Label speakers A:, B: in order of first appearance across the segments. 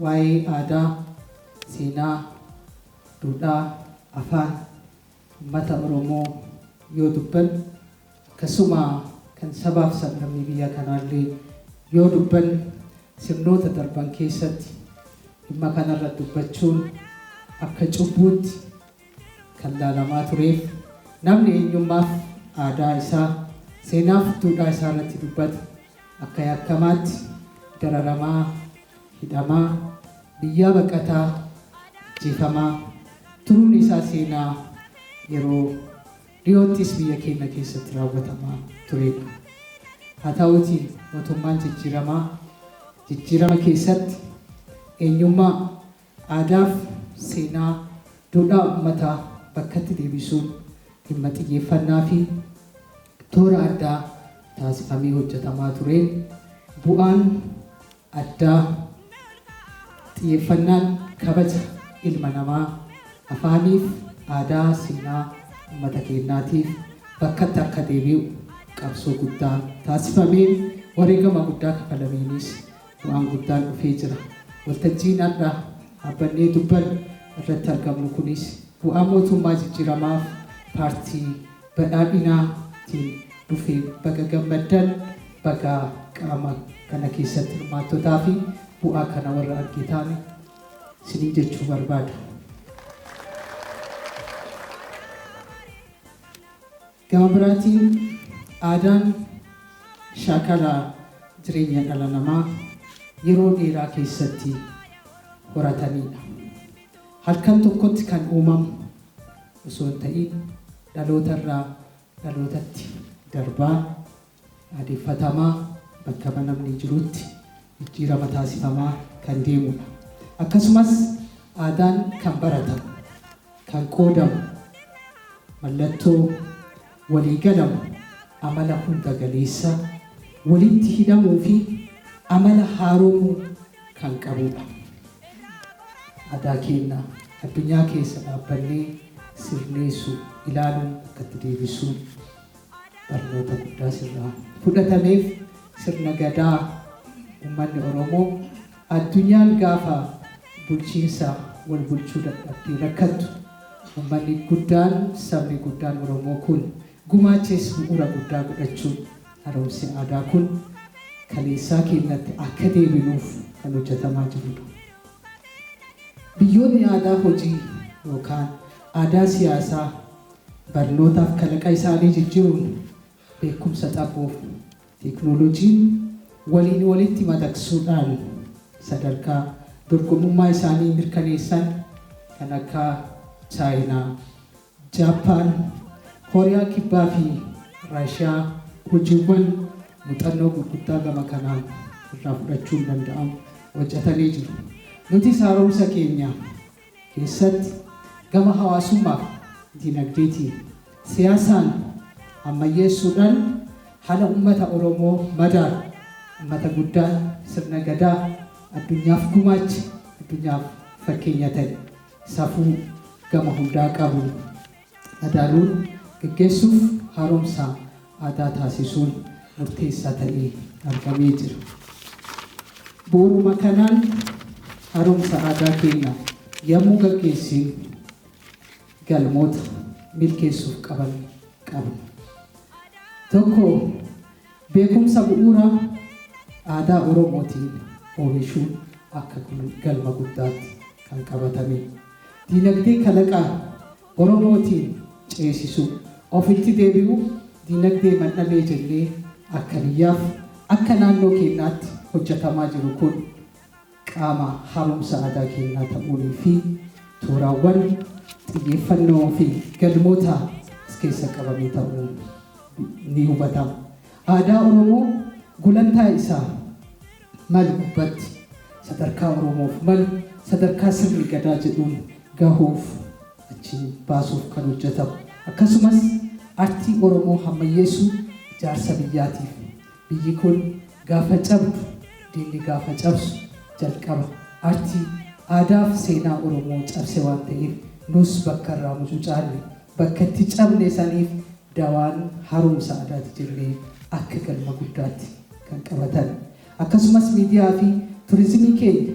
A: Waa'ee aadaa, seenaa, duudhaa, afaan ummata Oromoo yoo dubbannu, akkasuma kan sabaaf sablammii biyya kanaallee yoo dubbannu, sirnoota darban keessatti dhimma kanarratti dubbachuun akka cubbuutti kan laalamaa tureef namni eenyummaaf aadaa isaa, seenaaf duudhaa isaa irratti dubbate akka yakkamaatti dararamaa, hidhamaa, biyyaa baqataa, ajjeefamaa turuun isaa seenaa yeroo dhiyoottis biyya keenya keessatti raawwatamaa tureedha. Haa ta'uutii mootummaan jijjiiramaa jijjiirama keessatti eenyummaa, aadaaf seenaa, duudhaa ummataa bakkatti deebisuun dhimma xiyyeeffannaa fi toora addaa taasifamee hojjetamaa tureen bu'aan addaa xiyyeeffannaan kabaja ilma namaa, afaaniif aadaa seenaa ummata keennaatiif bakkatti akka deebi'u qabsoo guddaa taasifameen wareegama guddaa kafalameenis bu'aan guddaan dhufee jira. Waltajjiin har'a dhaabbannee dubbannu irratti argamnu kunis bu'aa mootummaa jijjiiramaaf paartii badhaadhinaatiin dhufe baga gammaddan, baga qaama kana keessatti hirmaattotaa fi bu'aa kana warra arge taane isiniin jechuu barbaada. Gama biraatiin aadaan shaakala jireenya dhala namaa yeroo dheeraa keessatti horataniidha. Halkan tokkotti kan uumamu osoo hin ta'iin dhaloota irraa dhalootatti darbaa, aadeffatamaa, bakka namni jirutti jijjiirama taasifamaa kan deemudha. Akkasumas aadaan kan baratamu, kan qoodamu, mallattoo walii galamu, amala hunda galeessa, walitti hidhamuu fi amala haaromuu kan qabudha. Aadaa keenya addunyaa keessa dhaabbannee sirneessuu, ilaaluun bakkatti deebisuun barnoota guddaa sirraa fudhatameef sirna Gadaa ummanni Oromoo addunyaan gaafa bulchiinsa wal bulchuu dadhabdee rakkattu ummanni guddaan sabni guddaan Oromoo kun gumaaches bu'uura guddaa godhachuun haaromsi aadaa kun kaleessaa keenyatti akka deebinuuf kan hojjetamaa jirudha. Biyyoonni aadaa hojii yookaan aadaa siyaasaa barnootaaf kalaqa isaanii jijjiiruun beekumsa xabboof teeknooloojiin waliin walitti madaqsuudhaan sadarkaa dorgomummaa isaanii mirkaneessan kan akka Chaayinaa, Jaappaan, Kooriyaa Kibbaa fi Raashiyaa hojiiwwan muuxannoo gurguddaa gama kanaan irraa fudhachuun danda'amu hojjetanii jiru. Nutis haaromsa keenya keessatti gama hawaasummaaf dinagdeetiin siyaasaan ammayyeessuudhaan haala ummata Oromoo madaalu, ummata guddaa sirna Gadaa addunyaaf gumaache, addunyaaf fakkeenya ta'e, safuu gama hundaa qabu madaaluun geggeessuuf haaromsa aadaa taasisuun murteessaa ta'ee argamee jira. Bu'uuruma kanaan haaromsa aadaa keenya yommuu gaggeessinu galmoota milkeessuuf qaban qabna. Tokko, beekumsa bu'uura aadaa Oromootiin oomishuun akka galma guddaatti kan qabatamedha. Diinagdee kalaqa Oromootiin ceesisuu, ofitti deebi'uu, diinagdee mandhalee jennee akka biyyaaf akka naannoo keenyaatti hojjetamaa jiru kun qaama haaromsa aadaa keenyaa ta'uunii fi tooraawwan xiyyeeffannoo fi galmoota as keessa qabame ta'uun ni hubatama. Aadaa Oromoo gulantaa isaa malu gubbatti sadarkaa Oromoof malu sadarkaa sirni Gadaa jedhuun gahuuf achiin baasuuf kan hojjetamu. Akkasumas artii Oromoo hammayyeessuu ijaarsa biyyaatiif biyyi kun gaafa cabdu, diinni gaafa cabsu jalqaba artii, aadaaf seenaa Oromoo cabse waan ta'eef nus bakka irraa mucucaanne, bakka itti cabne saniif dawaan haaromsa aadaati jennee akka galma guddaatti kan qabatan. Akkasumas miidiyaa fi turizimii keenya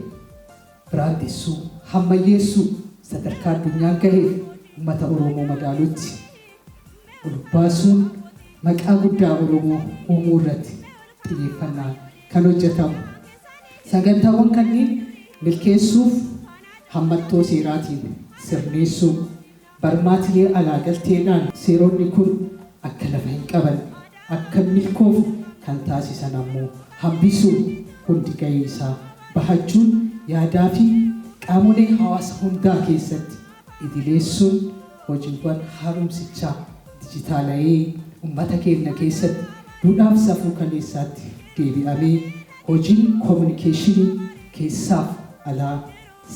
A: biraandessuu, hammayyeessuu sadarkaa addunyaan gaheef uummata Oromoo madaalutti ol baasuun maqaa guddaa Oromoo uumuu irratti xiyyeeffannaan kan hojjetamu. Sagantaawwan kanneen milkeessuuf hammattoo seeraatiin sirneessuu, barmaatilee alaa galteedhaan seeronni kun akka lafa hin qabanne, akka hin milkoofne kan taasisan ammoo hambisuun hundi gahee isaa bahachuun yaadaa fi qaamolee hawaasa hundaa keessatti idileessuun hojiiwwan haaromsichaa dijitaala'ee ummata keenya keessatti duudhaaf safuu kaleessaatti deebi'amee hojiin kominikeeshinii keessaaf alaa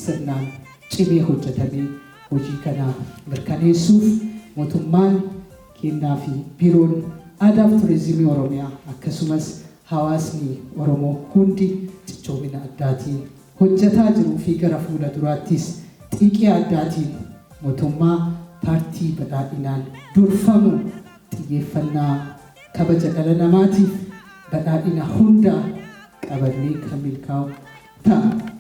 A: sirnaan cimee hojjetamee hojii kana mirkaneessuuf mootummaan keenyaa fi Biiroon Aadaaf Turizimii Oromiyaa akkasumas hawaasni Oromoo hundi cichoomina addaatiin hojjetaa jiruu fi gara fuula duraattis xiiqii addaatiin mootummaa Paartii Badhaadhinaan durfamu xiyyeeffannaa kabaja dhala namaatiif badhaadhina hundaa qabannee kan milkaa'u ta'a.